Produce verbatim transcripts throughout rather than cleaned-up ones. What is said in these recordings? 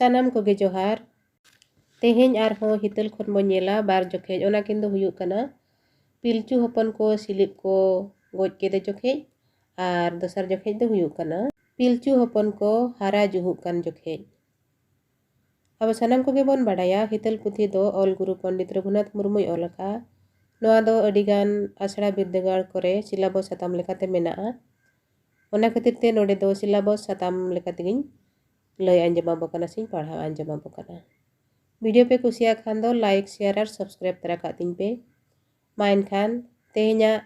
ᱥᱟᱱᱟᱢ ᱠᱚᱜᱮ ᱡᱚᱦᱟᱨ᱾ ᱛᱮᱦᱮᱧ ᱟᱨᱦᱚᱸ ᱦᱤᱛᱟᱹᱞ ᱠᱷᱚᱱ ᱵᱚᱱ ᱧᱮᱞᱟ ᱵᱟᱨ ᱡᱚᱠᱷᱮᱡ᱾ ᱚᱱᱟ ᱠᱤᱱ ᱫᱚ ᱦᱩᱭᱩᱜ ᱠᱟᱱᱟ ᱯᱤᱞᱪᱩ ᱦᱚᱯᱚᱱ ᱠᱚ ᱥᱤᱞᱤᱯ ᱠᱚ ᱜᱚᱡ ᱠᱮᱫᱮ ᱡᱚᱠᱷᱮᱡ ᱟᱨ ᱫᱚᱥᱟᱨ ᱡᱚᱠᱷᱮᱡ ᱫᱚ ᱦᱩᱭᱩᱜ ᱠᱟᱱᱟ ᱯᱤᱞᱪᱩ ᱦᱚᱯᱚᱱ ᱠᱚ ᱦᱟᱨᱟ ᱡᱩᱦᱩᱜ ᱠᱟᱱ ᱡᱚᱠᱷᱮᱡ᱾ ᱟᱵᱚ ᱥᱟᱱᱟᱢ ᱠᱚᱜᱮ ᱵᱚᱱ ᱵᱟᱰᱟᱭᱟ ᱦᱤᱛᱟᱹᱞ ᱯᱩᱛᱷᱤ ᱫᱚ ᱚᱞ ᱜᱩᱨᱩ ᱯᱚᱱᱰᱤᱛ ᱨᱚᱜᱷᱩᱱᱟᱛᱷ ᱢᱩᱨᱢᱩᱭ ᱚᱞ ᱟᱠᱟᱫᱼᱟ᱾ ᱱᱚᱣᱟ ᱫᱚ ᱟᱹᱰᱤᱜᱟᱱ ᱟᱥᱲᱟ ᱵᱤᱨᱫᱟᱹᱜᱟᱲ ᱠᱚᱨᱮ ᱥᱤᱞᱟᱵᱚᱥ ᱥᱟᱛᱟᱢ ᱞᱮᱠᱟᱛᱮ ᱢᱮᱱᱟᱜᱼᱟ᱾ ᱚᱱᱟ ᱠᱷᱟᱹᱛᱤᱨ ᱛᱮ ᱱᱚᱰᱮ ᱫᱚ ᱥᱤᱞᱟᱵᱚᱥ ᱥᱟᱛᱟᱢ ᱞᱮᱠᱟ ᱛᱮᱜᱮᱧ ᱞᱟᱹᱭ ᱟᱸᱡᱚᱢ ᱟᱵᱚ ᱠᱟᱱᱟ ᱥᱮᱧ ᱯᱟᱲᱦᱟᱣ ᱟᱸᱡᱚᱢ ᱟᱵᱚ ᱠᱟᱱᱟ᱾ ᱵᱷᱤᱰᱤᱭᱳ ᱯᱮ ᱠᱩᱥᱤᱭᱟᱜ ᱠᱷᱟᱱ ᱫᱚ ᱞᱟᱭᱤᱠ, ᱥᱮᱭᱟᱨ ᱟᱨ ᱥᱟᱵᱥᱠᱨᱟᱭᱤᱵ ᱛᱚᱨᱟ ᱠᱟᱜ ᱛᱤᱧ ᱯᱮ᱾ ᱢᱟ ᱮᱱᱠᱷᱟᱱ ᱛᱮᱦᱮᱧᱟᱜ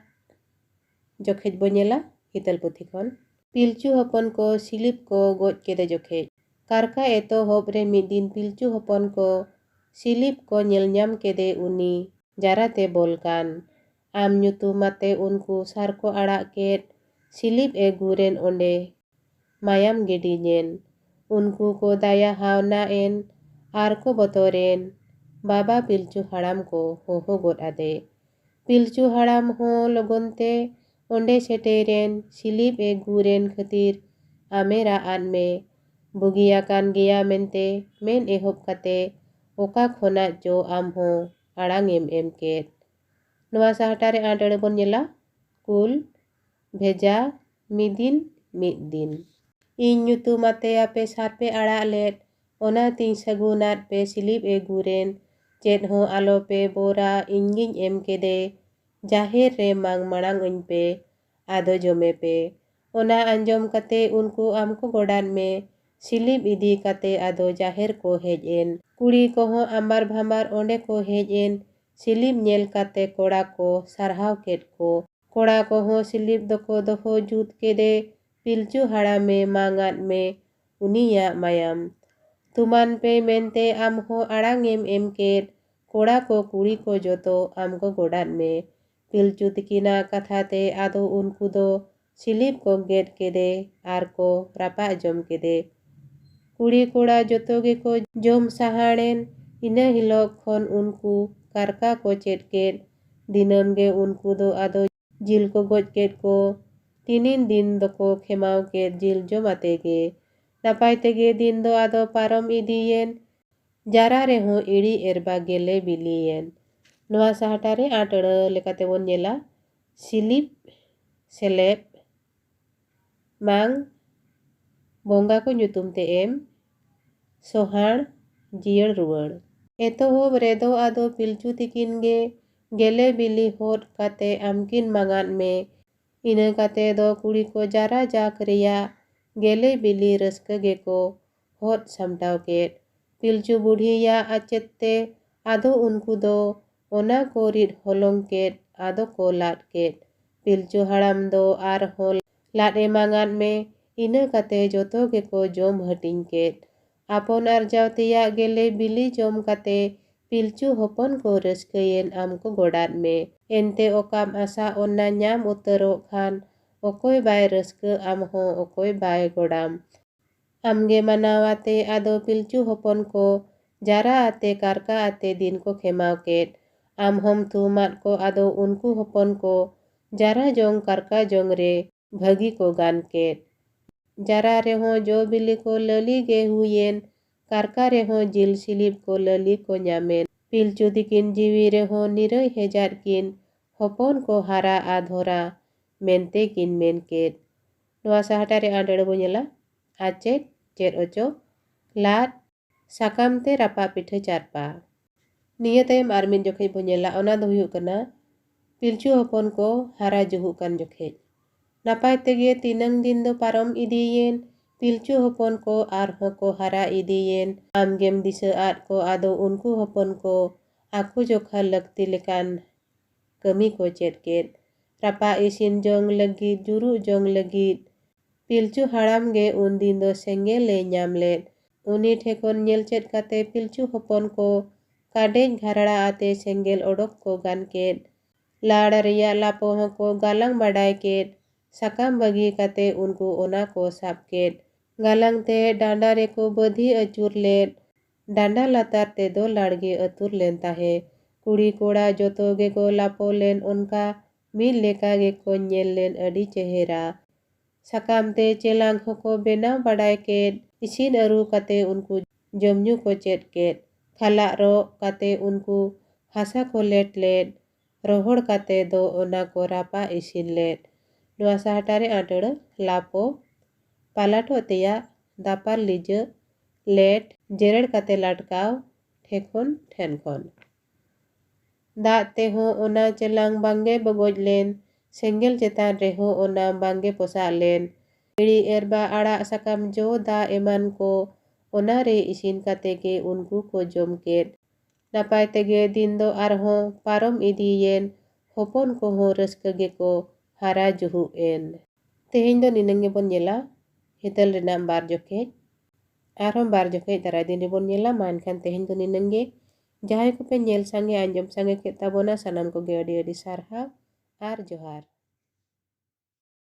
ᱡᱚᱠᱷᱮᱡ ᱵᱚ ᱧᱮᱞᱟ ᱦᱤᱛᱟᱹᱞ ᱯᱩᱛᱷᱤ ᱠᱷᱚᱱ᱾ ᱯᱤᱞᱪᱩ ᱦᱚᱯᱚᱱ ᱠᱚ ᱥᱤᱞᱤᱯ ᱠᱚ ᱜᱚᱡ ᱠᱮᱫᱮ ᱡᱚᱠᱷᱮᱡ᱾ ᱠᱟᱨᱠᱟ ᱮᱛᱚᱦᱚᱵ ᱨᱮ ᱢᱤᱫ ᱫᱤᱱ ᱯᱤᱞᱪᱩ ᱦᱚᱯᱚᱱ ᱠᱚ ᱥᱤᱞᱤᱯ ᱠᱚ ᱧᱮᱞ ᱧᱟᱢ ᱠᱮᱫᱮ ᱩᱱᱤ ᱡᱟᱨᱟᱛᱮ ᱵᱚᱞ ᱠᱟᱱ᱾ ᱟᱢ ᱧᱩᱛᱩᱢ ᱟᱛᱮ ᱩᱱᱠᱩ ᱥᱟᱨ ᱠᱚ ᱟᱲᱟᱜ ᱠᱮᱫ ᱥᱤᱞᱤᱯ ᱮ ᱜᱩᱨᱮᱱ ᱚᱸᱰᱮ ᱢᱟᱭᱟᱢ ᱜᱤᱰᱤᱧᱮᱱ᱾ ᱩᱱᱠᱩ ᱠᱚ ᱫᱟᱭᱟ ᱦᱟᱣᱱᱟ ᱮᱱ ᱟᱨ ᱠᱚ ᱵᱚᱛᱚᱨᱮᱱ᱾ ᱵᱟᱵᱟ ᱯᱤᱞᱪᱩ ᱦᱟᱲᱟᱢ ᱠᱚ ᱦᱚᱦᱚ ᱜᱚᱫ ᱟᱫᱮ᱾ ᱯᱤᱞᱪᱩ ᱦᱟᱲᱟᱢ ᱦᱚᱸ ᱞᱚᱜᱚᱱ ᱛᱮ ᱚᱸᱰᱮ ᱥᱮᱴᱮᱨᱮᱱ᱾ ᱥᱤᱞᱤᱯ ᱮ ᱜᱩᱨᱮᱱ ᱠᱷᱟᱹᱛᱤᱨ ᱟᱢᱮ ᱨᱟᱜ ᱟᱫ ᱢᱮ᱾ ᱵᱩᱜᱤᱭᱟᱠᱟᱱ ᱜᱮᱭᱟ ᱢᱮᱱᱛᱮ ᱢᱮᱱ ᱮᱦᱚᱵ ᱠᱟᱛᱮ ᱚᱠᱟ ᱠᱷᱚᱱᱟᱜ ᱪᱚ ᱟᱢ ᱦᱚᱸ ᱟᱲᱟᱝ ᱮᱢ ᱮᱢ ᱠᱮᱫ᱾ ᱱᱚᱣᱟ ᱥᱟᱦᱴᱟ ᱨᱮ ᱟᱸᱴ ᱟᱹᱲᱟᱹ ᱵᱚᱱ ᱧᱮᱞᱟ᱾ ᱠᱩᱞ, ᱵᱷᱮᱡᱟ, ᱢᱤᱫᱤᱱ, ᱢᱤᱫ ᱫᱤᱱ᱾ ᱤᱧ ᱧᱩᱛᱩᱢ ᱟᱛᱮ ᱟᱯᱮ ᱥᱟᱨ ᱯᱮ ᱟᱲᱟᱜ ᱞᱮᱫ, ᱚᱱᱟ ᱛᱤᱧ ᱥᱟᱹᱜᱩᱱᱟᱫ ᱯᱮ ᱥᱤᱞᱤᱯ ᱮ ᱜᱩᱨᱮᱱ᱾ ᱪᱮᱫ ᱦᱚᱸ ᱟᱞᱚ ᱯᱮ ᱵᱚᱨᱟ, ᱤᱧ ᱜᱤᱧ ᱮᱢ ᱠᱮᱫᱮ᱾ ᱡᱟᱦᱮᱨ ᱨᱮ ᱢᱟᱝ ᱢᱟᱲᱟᱝ ᱟᱹᱧ ᱯᱮ, ᱟᱫᱚ ᱡᱚᱢᱮ ᱯᱮ᱾ ᱚᱱᱟ ᱟᱸᱡᱚᱢ ᱠᱟᱛᱮ ᱩᱱᱠᱩ ᱟᱢ ᱠᱚ ᱜᱚᱰᱟᱫ ᱢᱮ᱾ ᱥᱤᱞᱤᱯ ᱤᱫᱤ ᱠᱟᱛᱮ ᱟᱫᱚ ᱡᱟᱦᱮᱨ ᱠᱚ ᱦᱮᱡ ᱮᱱ᱾ ᱠᱩᱲᱤ ᱠᱚᱦᱚᱸ ᱟᱢᱵᱟᱨ ᱵᱷᱟᱢᱵᱟᱨ ᱚᱸᱰᱮ ᱠᱚ ᱦᱮᱡ ᱮᱱ᱾ ᱥᱤᱞᱤᱯ ᱧᱮᱞ ᱠᱟᱛᱮ ᱠᱚᱲᱟ ᱠᱚ ᱥᱟᱨᱦᱟᱣ ᱠᱮᱫ ᱠᱚ᱾ ᱠᱚᱲᱟ ᱠᱚᱦᱚᱸ ᱥᱤᱞᱤᱯ ᱫᱚᱠᱚ ᱫᱚᱦᱚ ᱡᱩᱛ ᱠᱮᱫᱮ᱾ ᱯᱤᱞᱪᱩ ᱦᱟᱲᱟᱢᱮ ᱢᱟᱝ ᱟᱫ ᱢᱮ ᱩᱱᱤᱭᱟᱜ ᱢᱟᱭᱟᱢ᱾ ᱛᱩᱢᱟᱱ ᱯᱮ ᱢᱮᱱᱛᱮ ᱟᱢ ᱦᱚᱸ ᱟᱲᱟᱝ ᱮᱢ ᱮᱢ ᱠᱮᱫ᱾ ᱠᱚᱲᱟ ᱠᱚ ᱠᱩᱲᱤ ᱠᱚ ᱡᱚᱛᱚ ᱟᱢ ᱠᱚ ᱜᱚᱰᱟᱫ ᱢᱮ᱾ ᱯᱤᱞᱪᱩ ᱛᱤᱠᱤᱱᱟᱜ ᱠᱟᱛᱷᱟ ᱛᱮ ᱟᱫᱚ ᱩᱱᱠᱩ ᱫᱚ ᱥᱤᱞᱤᱯ ᱠᱚ ᱜᱮᱫ ᱠᱮᱫᱮ ᱟᱨ ᱠᱚ ᱨᱟᱯᱟᱜ ᱡᱚᱢ ᱠᱮᱫᱮ᱾ ᱠᱩᱲᱤ ᱠᱚᱲᱟ ᱡᱚᱛᱚ ᱜᱮᱠᱚ ᱡᱚᱢ ᱥᱟᱦᱟᱲᱮᱱ᱾ ᱤᱱᱟᱹ ᱦᱤᱞᱳᱜ ᱠᱷᱚᱱ ᱩᱱᱠᱩ ᱠᱟᱨᱠᱟ ᱠᱚ ᱪᱮᱫ ᱠᱮᱫ᱾ ᱫᱤᱱᱟᱹᱢ ᱜᱮ ᱩᱱᱠᱩ ᱫᱚ ᱟᱫᱚ ᱡᱤᱞ ᱠᱚ ᱜᱚᱡ ᱠᱮᱫ ᱠᱚ᱾ ᱛᱤᱱᱤᱱ ᱫᱤᱱ ᱫᱚᱠᱚ ᱠᱷᱮᱢᱟᱣ ᱠᱮᱫ ᱡᱤᱞ ᱡᱚᱢ ᱟᱛᱮ ᱜᱮ᱾ ᱱᱟᱯᱟᱭ ᱛᱮᱜᱮ ᱫᱤᱱ ᱫᱚ ᱟᱫᱚ ᱯᱟᱨᱚᱢ ᱤᱫᱤᱭᱮᱱ᱾ ᱡᱟᱨᱟ ᱨᱮᱦᱚᱸ ᱤᱲᱤ ᱮᱨᱵᱟ ᱜᱮᱞᱮ ᱵᱤᱞᱤᱭᱮᱱ᱾ ᱱᱚᱣᱟ ᱥᱟᱦᱴᱟ ᱨᱮ ᱟᱸᱴ ᱟᱹᱲᱟᱹ ᱞᱮᱠᱟᱛᱮ ᱵᱚᱱ ᱧᱮᱞᱟ ᱥᱤᱞᱤᱯ, ᱥᱮᱞᱮᱵ, ᱢᱟᱝ, ᱵᱚᱸᱜᱟ ᱠᱚ ᱧᱩᱛᱩᱢ ᱛᱮ ᱮᱢ, ᱥᱚᱦᱟᱲ, ᱡᱤᱭᱟᱹᱲ ᱨᱩᱣᱟᱹᱲ᱾ ᱮᱛᱚᱦᱚᱵ ᱨᱮᱫᱚ ᱟᱫᱚ ᱯᱤᱞᱪᱩ ᱛᱤᱠᱤᱱ ᱜᱮ ᱜᱮᱞᱮ ᱵᱤᱞᱤ ᱦᱚᱫ ᱠᱟᱛᱮ ᱟᱢᱠᱤᱱ ᱢᱟᱸᱜᱟᱫ ᱢᱮ᱾ ᱤᱱᱟᱹ ᱠᱟᱛᱮ ᱫᱚ ᱠᱩᱲᱤ ᱠᱚ ᱡᱟᱨᱟ ᱡᱟᱠ ᱨᱮᱭᱟᱜ ᱜᱮᱞᱮ ᱵᱤᱞᱤ ᱨᱟᱹᱥᱠᱟᱹ ᱜᱮᱠᱚ ᱦᱚᱫ ᱥᱟᱢᱴᱟᱣ ᱠᱮᱫ᱾ ᱯᱤᱞᱪᱩ ᱵᱩᱰᱷᱤᱭᱟᱜ ᱟᱪᱮᱫ ᱛᱮ ᱟᱫᱚ ᱩᱱᱠᱩ ᱫᱚ ᱚᱱᱟ ᱠᱚ ᱨᱤᱫ ᱦᱚᱞᱚᱝ ᱠᱮᱫ, ᱟᱫᱚ ᱠᱚ ᱞᱟᱫ ᱠᱮᱫ᱾ ᱯᱤᱞᱪᱩ ᱦᱟᱲᱟᱢ ᱫᱚ ᱟᱨᱦᱚᱸ ᱞᱟᱫ ᱮ ᱢᱟᱸᱜᱟᱫ ᱢᱮ᱾ ᱤᱱᱟᱹ ᱠᱟᱛᱮ ᱡᱚᱛᱚ ᱜᱮᱠᱚ ᱡᱚᱢ ᱦᱟᱹᱴᱤᱧ ᱠᱮᱫ᱾ ᱟᱯᱚᱱ ᱟᱨᱡᱟᱣ ᱛᱮᱭᱟᱜ ᱜᱮᱞᱮ ᱵᱤᱞᱤ ᱡᱚᱢ ᱠᱟᱛᱮ ᱯᱤᱞᱪᱩ ᱦᱚᱯᱚᱱ ᱠᱚ ᱨᱟᱹᱥᱠᱟᱹᱭᱮᱱ ᱟᱢ ᱠᱚ ᱜᱚᱰᱟᱫ ᱢᱮ᱾ ᱮᱱᱛᱮ ᱚᱠᱟᱢ ᱟᱥᱟ ᱚᱱᱟ ᱧᱟᱢ ᱩᱛᱟᱹᱨᱚᱜ ᱠᱷᱟᱱ ᱚᱠᱚᱭ ᱵᱟᱭ ᱨᱟᱹᱥᱠᱟᱹ ᱟᱢ ᱦᱚᱸ ᱚᱠᱚᱭ ᱵᱟᱭ ᱜᱚᱰᱟᱢ᱾ ᱟᱢᱜᱮ ᱢᱟᱱᱟᱣ ᱟᱛᱮ ᱟᱫᱚ ᱯᱤᱞᱪᱩ ᱦᱚᱯᱚᱱ ᱠᱚ ᱡᱟᱨᱟ ᱟᱛᱮ ᱠᱟᱨᱠᱟ ᱟᱛᱮ ᱫᱤᱱ ᱠᱚ ᱠᱷᱮᱢᱟᱣ ᱠᱮᱫ᱾ ᱟᱢ ᱦᱚᱸᱢ ᱛᱷᱩᱢᱟᱫ ᱠᱚ ᱟᱫᱚ ᱩᱱᱠᱩ ᱦᱚᱯᱚᱱ ᱠᱚ ᱡᱟᱨᱟ ᱡᱚᱝ ᱠᱟᱨᱠᱟ ᱡᱚᱝ ᱨᱮ ᱵᱷᱟᱹᱜᱤ ᱠᱚ ᱜᱟᱱ ᱠᱮᱫ᱾ ᱡᱟᱨᱟ ᱨᱮᱦᱚᱸ ᱡᱚ ᱵᱤᱞᱤ ᱠᱚ ᱞᱟᱹᱞᱤ ᱜᱮ ᱦᱩᱭᱮᱱ, ᱠᱟᱨᱠᱟ ᱨᱮᱦᱚᱸ ᱡᱤᱞ ᱥᱤᱞᱤᱯ ᱠᱚ ᱞᱟᱹᱞᱤ ᱠᱚ ᱧᱟᱢᱮᱱ᱾ ᱯᱤᱞᱪᱩ ᱛᱤᱠᱤᱱ ᱡᱤᱣᱤ ᱨᱮᱦᱚᱸ ᱱᱤᱨᱟᱹᱭ ᱦᱮᱡᱟᱫ ᱠᱤᱱ, ᱦᱚᱯᱚᱱ ᱠᱚ ᱦᱟᱨᱟ ᱟ ᱫᱷᱚᱨᱟ, ᱢᱮᱱᱛᱮ ᱠᱤᱱ ᱢᱮᱱ ᱠᱮᱫ᱾ ᱱᱚᱣᱟ ᱥᱟᱦᱴᱟ ᱨᱮ ᱟᱸᱰᱟᱹᱲᱟᱹ ᱵᱚ ᱧᱮᱞᱟ, ᱟᱪᱮᱫ, ᱪᱮᱫ ᱚᱪᱚ, ᱞᱟᱫ, ᱥᱟᱠᱟᱢ ᱛᱮ ᱨᱟᱯᱟᱜ ᱯᱤᱴᱷᱟᱹ ᱪᱟᱨᱯᱟ᱾ ᱱᱤᱭᱟᱹ ᱛᱟᱭᱚᱢ ᱟᱨ ᱢᱤᱫ ᱡᱚᱠᱷᱮᱡ ᱵᱚ ᱧᱮᱞᱟ, ᱚᱱᱟ ᱫᱚ ᱦᱩᱭᱩᱜ ᱠᱟᱱᱟ ᱯᱤᱞᱪᱩ ᱦᱚᱯᱚᱱ ᱠᱚ ᱦᱟᱨᱟ ᱡᱩᱦᱩᱜ ᱠᱟᱱ ᱡᱚᱠᱷᱮᱡ᱾ ᱱᱟᱯᱟᱭ ᱛᱮᱜᱮ ᱛᱤᱱᱟᱹᱝ ᱫᱤᱱ ᱫᱚ ᱯᱟᱨᱚᱢ ᱤᱫᱤᱭᱮᱱ, ᱯᱤᱞᱪᱩ ᱦᱚᱯᱚᱱ ᱠᱚ ᱟᱨᱦᱚᱸ ᱠᱚ ᱦᱟᱨᱟ ᱤᱫᱤᱭᱮᱱ᱾ ᱟᱢᱜᱮᱢ ᱫᱤᱥᱟᱹ ᱟᱫ ᱠᱚ ᱟᱫᱚ ᱩᱱᱠᱩ ᱦᱚᱯᱚᱱ ᱠᱚ ᱟᱠᱚ ᱡᱚᱠᱷᱟ ᱞᱟᱹᱠᱛᱤ ᱞᱮᱠᱟᱱ ᱠᱟᱹᱢᱤ ᱠᱚ ᱪᱮᱫ ᱠᱮᱫ᱾ ᱨᱟᱯᱟᱜ ᱤᱥᱤᱱ ᱡᱚᱝ ᱞᱟᱹᱜᱤᱫ, ᱡᱩᱨᱩᱜ ᱡᱚᱝ ᱞᱟᱹᱜᱤᱫ ᱯᱤᱞᱪᱩ ᱦᱟᱲᱟᱢ ᱜᱮ ᱩᱱᱫᱤᱱ ᱫᱚ ᱥᱮᱸᱜᱮᱞ ᱮ ᱧᱟᱢ ᱞᱮᱫ᱾ ᱩᱱᱤ ᱴᱷᱮᱱ ᱠᱷᱚᱱ ᱧᱮᱞ ᱪᱮᱫ ᱠᱟᱛᱮ ᱯᱤᱞᱪᱩ ᱦᱚᱯᱚᱱ ᱠᱚ ᱠᱟᱰᱮᱡ ᱜᱷᱟᱨᱲᱟ ᱟᱛᱮ ᱥᱮᱸᱜᱮᱞ ᱚᱰᱚᱠ ᱠᱚ ᱜᱟᱱ ᱠᱮᱫ᱾ ᱞᱟᱲ ᱨᱮᱭᱟᱜ ᱞᱟᱯᱚ ᱦᱚᱸᱠᱚ ᱜᱟᱞᱟᱝ ᱵᱟᱰᱟᱭ ᱠᱮᱫ᱾ ᱥᱟᱠᱟᱢ ᱵᱟᱹᱜᱤ ᱠᱟᱛᱮ ᱩᱱᱠᱩ ᱚᱱᱟ ᱠᱚ ᱥᱟᱵ ᱠᱮᱫ᱾ ᱜᱟᱞᱟᱝ ᱛᱮ ᱰᱟᱸᱰᱟ ᱨᱮᱠᱚ ᱵᱟᱹᱫᱷᱤ ᱟᱹᱪᱩᱨ ᱞᱮᱫ᱾ ᱰᱟᱸᱰᱟ ᱞᱟᱛᱟᱨ ᱛᱮᱫᱚ ᱞᱟᱲᱜᱮ ᱟᱹᱛᱩᱨ ᱞᱮᱱ ᱛᱟᱦᱮᱸ᱾ ᱠᱩᱲᱤ ᱠᱚᱲᱟ ᱡᱚᱛᱚ ᱜᱮᱠᱚ ᱞᱟᱯᱚ ᱞᱮᱱ ᱚᱱᱠᱟ ᱢᱤᱫ ᱞᱮᱠᱟ ᱜᱮᱠᱚ ᱧᱮᱞ ᱞᱮᱱ ᱟᱹᱰᱤ ᱪᱮᱦᱮᱨᱟ᱾ ᱥᱟᱠᱟᱢ ᱛᱮ ᱪᱮᱞᱟᱝ ᱦᱚᱸᱠᱚ ᱵᱮᱱᱟᱣ ᱵᱟᱰᱟᱭ ᱠᱮᱫ᱾ ᱤᱥᱤᱱ ᱟᱹᱨᱩ ᱠᱟᱛᱮ ᱩᱱᱠᱩ ᱡᱚᱢ ᱧᱩ ᱠᱚ ᱪᱮᱫ ᱠᱮᱫ᱾ ᱠᱷᱟᱞᱟᱜ ᱨᱚᱜ ᱠᱟᱛᱮ ᱩᱱᱠᱩ ᱦᱟᱥᱟ ᱠᱚ ᱞᱮᱴ ᱞᱮᱫ᱾ ᱨᱚᱦᱚᱲ ᱠᱟᱛᱮ ᱫᱚ ᱚᱱᱟ ᱠᱚ ᱨᱟᱯᱟᱜ ᱤᱥᱤᱱ ᱞᱮᱫ᱾ ᱱᱚᱣᱟ ᱥᱟᱦᱴᱟ ᱨᱮ ᱟᱸᱴᱟᱹᱲᱟᱹ ᱞᱟᱯᱚ, ᱯᱟᱞᱟᱴᱚᱜ ᱛᱮᱭᱟᱜ, ᱫᱟᱯᱟᱞ ᱞᱤᱡᱟᱹᱜ, ᱞᱮᱴ, ᱡᱮᱨᱮᱲ ᱠᱟᱛᱮ ᱞᱟᱴᱠᱟᱣ, ᱴᱷᱮᱠᱚᱱ, ᱴᱷᱮᱱ ᱠᱷᱚᱱ᱾ ᱫᱟᱜ ᱛᱮᱦᱚᱸ ᱚᱱᱟ ᱪᱮᱞᱟᱝ ᱵᱟᱝᱜᱮ ᱵᱚᱜᱚᱡ ᱞᱮᱱ, ᱥᱮᱸᱜᱮᱞ ᱪᱮᱛᱟᱱ ᱨᱮᱦᱚᱸ ᱚᱱᱟ ᱵᱟᱝᱜᱮ ᱯᱚᱥᱟᱜ ᱞᱮᱱ᱾ ᱵᱤᱲᱤ ᱮᱨᱵᱟ ᱟᱲᱟᱜ ᱥᱟᱠᱟᱢ ᱡᱚ ᱫᱟ ᱮᱢᱟᱱ ᱠᱚ ᱚᱱᱟ ᱨᱮ ᱤᱥᱤᱱ ᱠᱟᱛᱮ ᱜᱮ ᱩᱱᱠᱩ ᱠᱚ ᱡᱚᱢ ᱠᱮᱫ᱾ ᱱᱟᱯᱟᱭ ᱛᱮᱜᱮ ᱫᱤᱱ ᱫᱚ ᱟᱨᱦᱚᱸ ᱯᱟᱨᱚᱢ ᱤᱫᱤᱭᱮᱱ, ᱦᱚᱯᱚᱱ ᱠᱚᱦᱚᱸ ᱨᱟᱹᱥᱠᱟᱹ ᱜᱮᱠᱚ ᱦᱟᱨᱟ ᱡᱩᱦᱩᱜ ᱮᱱ᱾ ᱛᱮᱦᱮᱧ ᱫᱚ ᱱᱤᱱᱟᱹᱝ ᱜᱮᱵᱚᱱ ᱧᱮᱞᱟ ᱦᱤᱛᱟᱹᱞ ᱨᱮᱱᱟᱜ ᱵᱟᱨ ᱡᱚᱠᱷᱮᱡ᱾ ᱟᱨᱦᱚᱸ ᱵᱟᱨ ᱡᱚᱠᱷᱮᱡ ᱫᱟᱨᱟᱭ ᱫᱤᱱ ᱨᱮᱵᱚᱱ ᱧᱮᱞᱟ᱾ ᱢᱟ ᱮᱱᱠᱷᱟᱱ ᱛᱮᱦᱮᱧ ᱫᱚ ᱱᱤᱱᱟᱹᱝ ᱜᱮ᱾ ᱡᱟᱦᱟᱸᱭ ᱠᱚᱯᱮ ᱧᱮᱞ ᱥᱟᱸᱜᱮ ᱟᱸᱡᱚᱢ ᱥᱟᱸᱜᱮ ᱠᱮᱫ ᱛᱟᱵᱚᱱᱟ, ᱥᱟᱱᱟᱢ ᱠᱚᱜᱮ ᱟᱹᱰᱤ ᱟᱹᱰᱤ ᱥᱟᱨᱦᱟᱣ ᱟᱨ ᱡᱚᱦᱟᱨ᱾